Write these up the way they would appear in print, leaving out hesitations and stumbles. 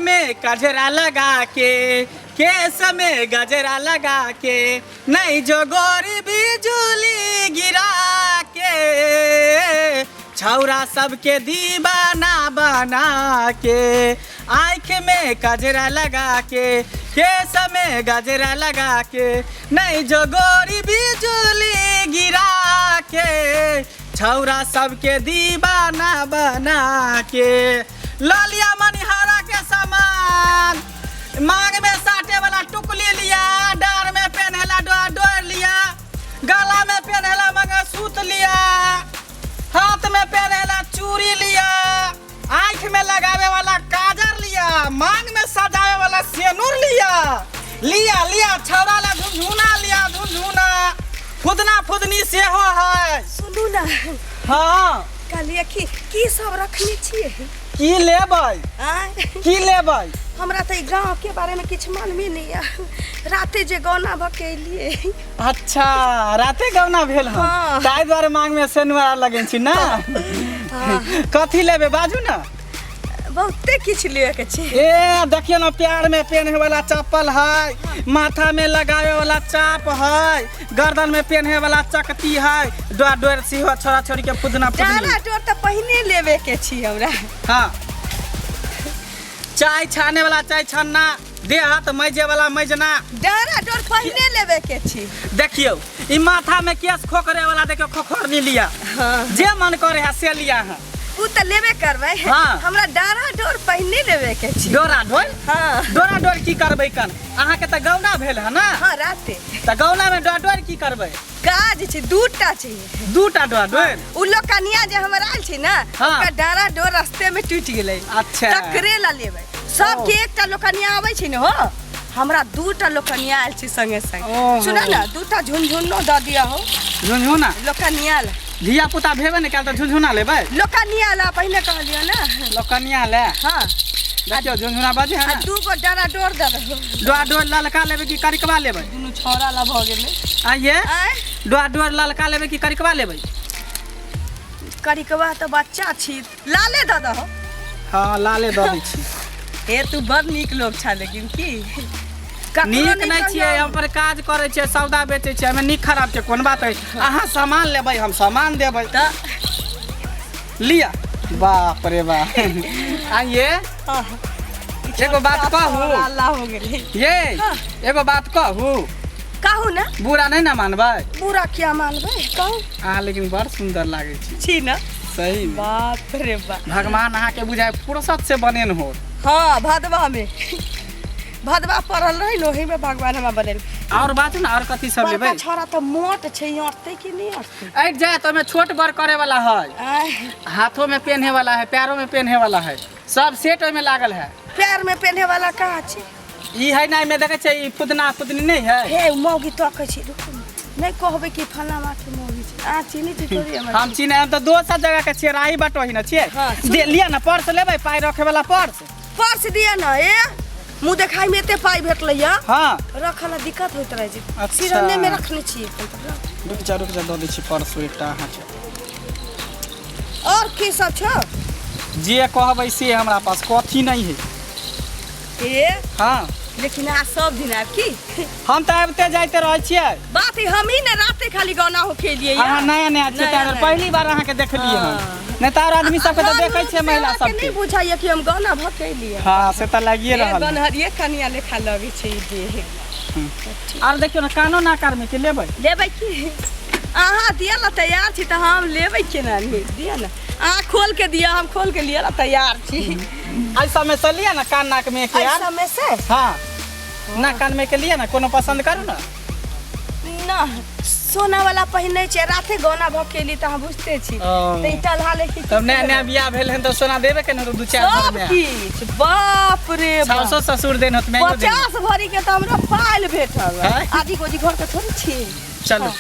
में कजरा लगा के, केस में गजरा लगा के, नहीं जो गोरी बिजुली गिरा के, छौरा सबके दीवाना बना के। आँख में कजरा लगा के, केस में गजरा लगा के, नहीं जो गोरी बिजुली गिरा के, छौरा सबके दीवाना बना के। ललिया मनिहारा के सामान, मांग में साटे वाला टुकली लिया, डार में पेन्हला डोर डोर लिया, गला में पेन्हला मंगलसूत्र लिया, हाथ में पेन्हला चूड़ी लिया, आँख में लगावे वाला काजर लिया, मांग में सजावे वाला सेनूर लिया, लिया लिया छौरा ला झुनझुना लिया झुनझुना, फुदना फुदनी सेहो है। सुनू ना। हाँ। कहलिए कि की सब रखने छियै? की लेबै? आँय? की लेबै? हमरा तऽ ई गाँव के बारे में किछु मालूमे नहि यऽ। राते जे गौना भऽ के एलियै। अच्छा, राते गौना भेल हन। हाँ। ताहि दुआरे मांग में सेनुआ लगै छी ना। हाँ। कथी लेबै बाजू ना। बहुते किछु लिअ के छै। ए देखियौ ना, पैर में पहने वाला चप्पल है, माथा में लगावे वाला चाप है, गर्दन में पहने वाला चकती है, डोर डोर सेहो छोरा छोरी के फुदना फुदनी। डाला डोर तऽ पहिने लेबे के छी हमरा। हाँ। चाय छाने वाला चाय छन्ना, देह हाथ मैजे वाला मैजना। डारा डोर पहिने लेबे के छी। देखियौ ई माथा में केस खोखरे वाला, देखियौ खोखरनी लिया। हाँ। जे मन करे है से लिया है। उ तऽ लेबे करबै। हाँ। हमरा डारा डोर पहिने लेबे के छी। डोरा डोर? हाँ। डोरा डोर की करबै कन? अहाँके तऽ गौना भेल है ना? हाँ, राते। तऽ गौना में डोरा डोर की करबै? काज छै, दूटा छै। दूटा डोरा डोर? उ लोग कनिया जे हमर आयल छै ना, हाँ। ओकर डारा डोर रास्ते में टूटि गेलै। अच्छा। तकरे ला लेबै। सबके एकटा लोकनिया आबै छै ने हो, हमरा दूटा लोकनिया आयल छै संगे संग। ओहो। सुन ना, दूटा झुनझुनो दऽ दिअ हो। झुनझुना? लोकनिया ला। धिया पुता भेबे ने कयल तऽ झुनझुना लेबै? लोकनिया ला पहिने कहलियौ ना। लोकनिया ले? हाँ। देखियौ झुनझुना बजे है आ ना। दू गो डारा डोर दऽ दहो। डोरा डोर ललका लेबै कि करिकवा लेबै? दुनू छौड़ा ला भऽ गेलै। आइये? आँय? डोरा डोर ललका लेबै कि करिकवा लेबै? करिकवा तऽ बच्चा छी, लाले दऽ दहो। हाँ, लाले दऽ दै छी। हे तू बड़ नीक लोग छा, लेकिन की ककरो नीक नहि कहियौ। छियै, हम पर काज करै छियै, सौदा बेचै छियै, एहिमे नीक खराब के कोन बात है। अहाँ सामान लेबै, हम सामान देबै। तऽ लिअ। बाप रे बाप। आइये? हाँ। एगो बात कहू? अल्लाह हो गेलै। ये हाँ। एगो बात कहू? कहू ना। बुरा नहीं ना मानबै? बुरा क्या मानबै, कहू। अहाँ लेकिन बड़ सुंदर लागै छी। छी ना? सही में। बाप रे बाप। भगवान अहाँ के बुझाय फुर्सत से बनेन हो। हाँ, भदवा में भदवा पड़ल रहे न, ओही में भगवान हमरा बनेल। और बात ना, और कथी सब लेबै? बड़का छौड़ा तऽ मोट छै, अटतै कि नहि अटतै? अटि जायत, ओहिमे छोट बड़ करे वाला है। आँय। हाथों में पेन्हे वाला है, पैरों में पेन्हे वाला है, सब सेट ओहिमे लागल है। पैर में पेन्हे वाला कहाँ छै? ई है ना, एहिमे देखै छै ई फुदना फुदनी नहि है। हे मौगी तकै छै, रुकू ने। नहि कहबै कि फलाना के मौगी छै। अहाँ चिन्है छी थोड़ी हमरा? हम चिन्है, हम तऽ दोसर जगह के छियै, राही बटोही ने छियै। हाँ, दे लिअ ना, पर्स लेबै, पाइ रखे वाला पर्स। पर्स दिअ ना। ए मुँह देखाइ में एते पाइ भेटलै या। हाँ। रखऽ ला दिक्कत होइत रहै छै। अच्छा। सिरहने में रखने छियै एखन तक। रुक जा, रुक जा, दऽ दै छी पर्स एकटा अहाँके। और की सब छौ? जे कहबै से हमरा पास कथी नहीं है। ए? हाँ। लेकिन अहाँ सब दिन आयब की? हम तऽ आबिते जाइते रहै छियै। बात है, हम ही ने राते खाली गौना हो खेलिए। अहाँ नया नया छियै, नया ताहि दुआरे नया। पहिली बार अहाँके देखलियै हन। हाँ। नहि तऽ आओर आदमी सबके तऽ देखै छियै, महिला सबके सबके नहि बुझाइए कि हम गौना भऽ के एलियै। हाँ, से तऽ लागिए ए, रहल है। गनहरिये कनिया लेखा लगै छै ई देह। आर देखियौ ने, कानो नाकार में के लेबै? लेबै की? अहाँ दिअ ला तैयार छी तऽ हम लेबै केना नहि? दिअ ने, अहाँ खोल के दिअ, हम खोल के लिअ ला तैयार छी। एहि सबमे से लिअ ने, कान नाक में के। एहि आर सबमे से? हाँ, नाक कान में के लिअ ने, कोनो पसंद करू ना। ना, सोना वाला पहिनै छै, राते गौना भऽ के एली तऽ अहाँ बुझते छी। ओ। तऽ ई टलहा लेके तब नया नया बियाह भेल हन तऽ सोना देबे के ने दू चारि सब भर में। किछु, बाप रे बाप। सासो ससुर देन होत, माइयो देन। 50 भरी के तऽ हमरा पायल भेटल। हैं? आदि गोजी घर के थोड़ी छी। चलू।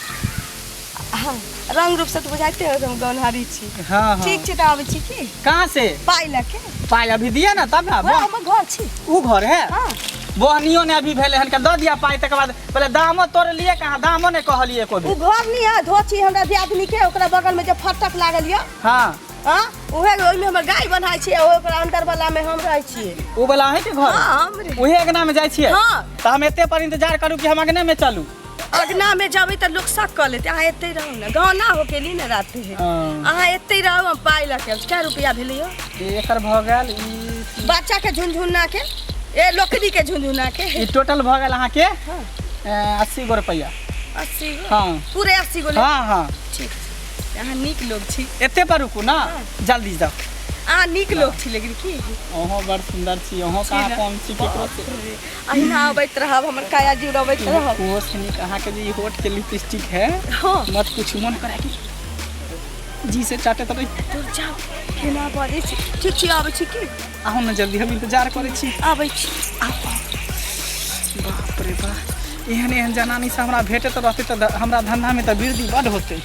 हाँ, रंग रूप से तऽ बुझाइते हो हम गौनहारी छी। हाँ, हाँ। ठीक छै, तऽ आबै छी की? कहाँ से? पाइ लऽ के। पाइ अभी दिया ना तब ना। वएह हमर घर छी। उ घर है? हाँ। बोहनियो ने अभी भेलै हन, दऽ दिया पाइ, तकर बाद पहिले दामो तोड़ लिए कहाँ, दामो ने कहलिए एको उ बेर। घर नहीं है, धोची हमरा दियादनी के, ओकरा बगल में जे फटक लागल यऽ। हाँ। हाँ उहे ओहिमे हमर गाय बन्हाइ छै आ ओकर अंदर वाला में हम रहै छियै। ओ वाला अहींके घर? हाँ, हमरे। उहे अंगना में जाइ छियै? हाँ। तऽ हम एते पर इंतजार करू कि हम अंगने में चलू? अगना में जेबै तऽ लोक शक कऽ लेतै। अहाँ एतै रहू ने, गाँव ना होके ली ने राते है। हाँ। अहाँ एतै रहू, हम पाइ लऽ के आबै छी। कै रुपया भेलै यौ? एकर भऽ गेल ई बच्चा के झुनझुना के, ए लोकनी के झुनझुना के। ई टोटल भऽ गेल अहाँके हाँ। 80 गो रुपैआ। 80 गो? हाँ। पूरे 80 गो ले? हाँ हाँ। ठीक छै, अहाँ नीक लोग छी। एते पर रुकू ना, जल्दी जाउ। अहाँ नीक लोग छी लेकिन की अहूँ बड़ सुन्दर छी, अहूँ कहाँ ने? कम छी केकरो से। अहिना अबैत रहब, हमर काया जुड़बैत रहब। ओहो से नीक अहाँके जे ई होठ के लिपस्टिक है, हाँ। मत पूछू, मन करे कि जी से चाटैत रही। दूर जाउ, केना बजै छी। ठीक छी, आबै छी की? आहू ने जल्दी, हम इंतजार करै छी। आबै छी। बाप रे बाप, एहन एहन जनानी से हमरा भेटैत रहतै तऽ हमरा धंधा में तऽ वृद्धि बड होतै।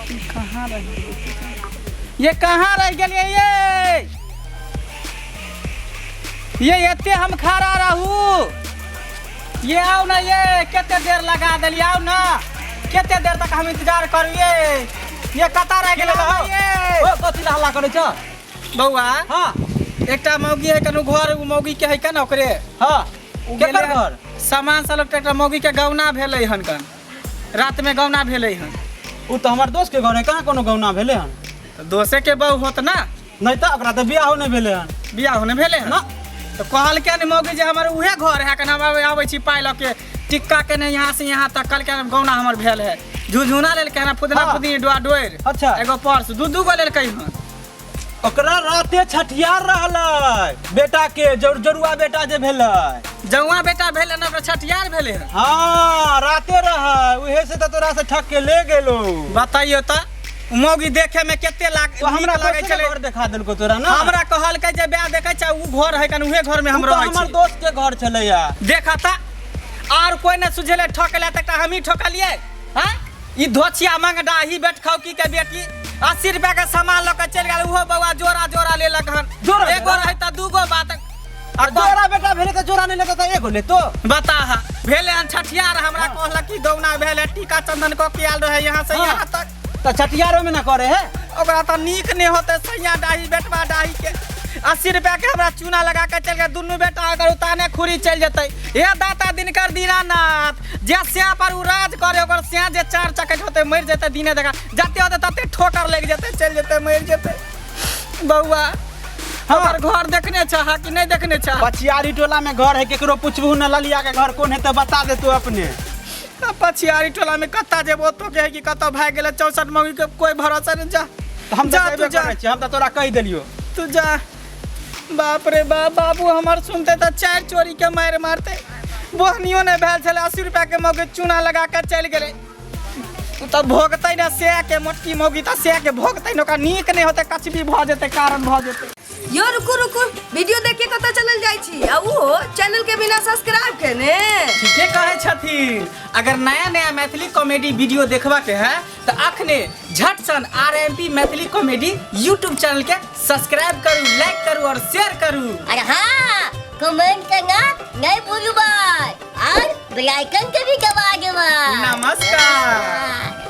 ई कहाँ रहि गेलै? ये कहाँ रहि गेलियै ये? ये एते हम खड़ा रहू, ये आउ ना, ये कते देर लगा देलियै, आउ ना, कते देर तक हम इंतजार करू ये? ये कतऽ रहि गेलै ये? ओ कथी ला हल्ला करै छ? बौआ? हाँ। एकटा मौगी है कनु घर, उ मौगी के है कन ओकरे। हाँ। उ केकर गेलै हन। घर? सामान सब एकटा मौगी के गौना भेलै हन कन, रात में गौना भेलै हन। उ तऽ हमर दोस्त के घर है, कहाँ कोनो गौना भेलै हन? तऽ दोसे के बहू होत ना? नहि तऽ ओकरा तऽ बियाहो नहि भेलै हन। बियाहो नहि भेलै हन? ना। तऽ कहलकै ने मौगी जे हमर उहे घर है कन, हम आबै छी पाइ लऽ के, टिक्का के ने यहाँ से यहाँ तक कहलकै हन गौना हमर भेल है। झुनझुना लेलकै हन, फुदना हाँ। फुदनी डोआ डोरि। अच्छा। एगो पर्स दू दू गो लेलकै हन। ओकरा राते छठियार रहलै बेटा के, जरुआ बेटा जे भेलै। जौआ बेटा भेलै ने, ओकरा छठियार भेलै हन। हाँ राते रहै, उहे से तऽ तोरा से ठक के ले गेलो। बताइयो तऽ मौगी देखे में कते लाग तो हमरा नीक लागै कैसे छलै। घर देखा देलको तोरा ना? हमरा कहलकै जे ब्याह देखै छै, उ घर है कन, उहे घर में हम उ तऽ रहै हमर छी। दोस्त के घर छलैया। देखा तऽ आर कोई न सुझेले ठकले तऽ एकटा हमही ठकलियै। हाँ ई धोछिया मंगडाही बेटखौकी के बेटी 80 रुपया के सामान लऽ के चलि गेल, उहो बौआ जोड़ा जोड़ा लेलक हन। जोड़ा एगो जोड़ा? रहै तऽ दूगो बात। आ जोड़ा बेटा भेलै तऽ जोड़ा नहि लेतै तऽ एगो लेतो। बता हा भेलै हन छठियार, हमरा कहलक कि गौना भेल है, टीका चंदन कऽ के आयल रहै यहाँ से हाँ। यहाँ तक। तऽ छठियारो में ना करे है? ओकरा तऽ नीक नहि होतै सैया डाही बेटवा डाही के। 80 रुपया के हमरा चूना लगा के चलि गेल, दुनू बेटा अगर उताने खुरी चलि जेतै। हे दाता दिनकर दीनानाथ, जे स्या पर उ राज करे ओकर स्या जे चार चकट होतै मरि जेतै दिने देखा, जते होतै तते ठोकर लागि जेतै, चलि जेतै मरि जेतै। बौआ हमर घर देखने छह कि नहि देखने छह? पछियारी टोला में घर है, केकरो पूछबू न ललिया के घर कोन है तऽ बता देतौ अपने। पछियारी टोला में कत्ता जेबो ओतो के है कि कतऽ भागि गेलै 64 मौगी के कोई भरोसा नहीं। जा तऽ हम जा तऽ तू जेबे जा। करै छी, हम तऽ तोरा कहि देलियौ। तू जा। बाप रे बाप, बाबू हमर सुनते तऽ 4 चोरी के मारि मारते। बोहनियो नहि भेल छलै, 80 रुपया के मौगी चूना लगा के चलि गेलै। उ तऽ भोगतै ने सएह के, मोटकी मौगी तऽ सएह के भोगतै ने, ओकरा नीक नहि होतै, कचबी भऽ जेतै, कारण भऽ जेतै। यो रुकू रुकू, वीडियो देख के कतऽ चलल जाइ छी? आ उहो चैनल के बिना सब्सक्राइब केने? ठीके कहै छथिन। अगर नया नया मैथिली कॉमेडी वीडियो देखबा के है तऽ अखने झट सन RMP Maithili comedy YouTube channel के सब्सक्राइब करू, लाइक करू और शेयर करू। अरे हाँ, कमेंट करना नहीं भूलू भाई, और बेल आइकन के भी दबा देबा। नमस्कार। हाँ।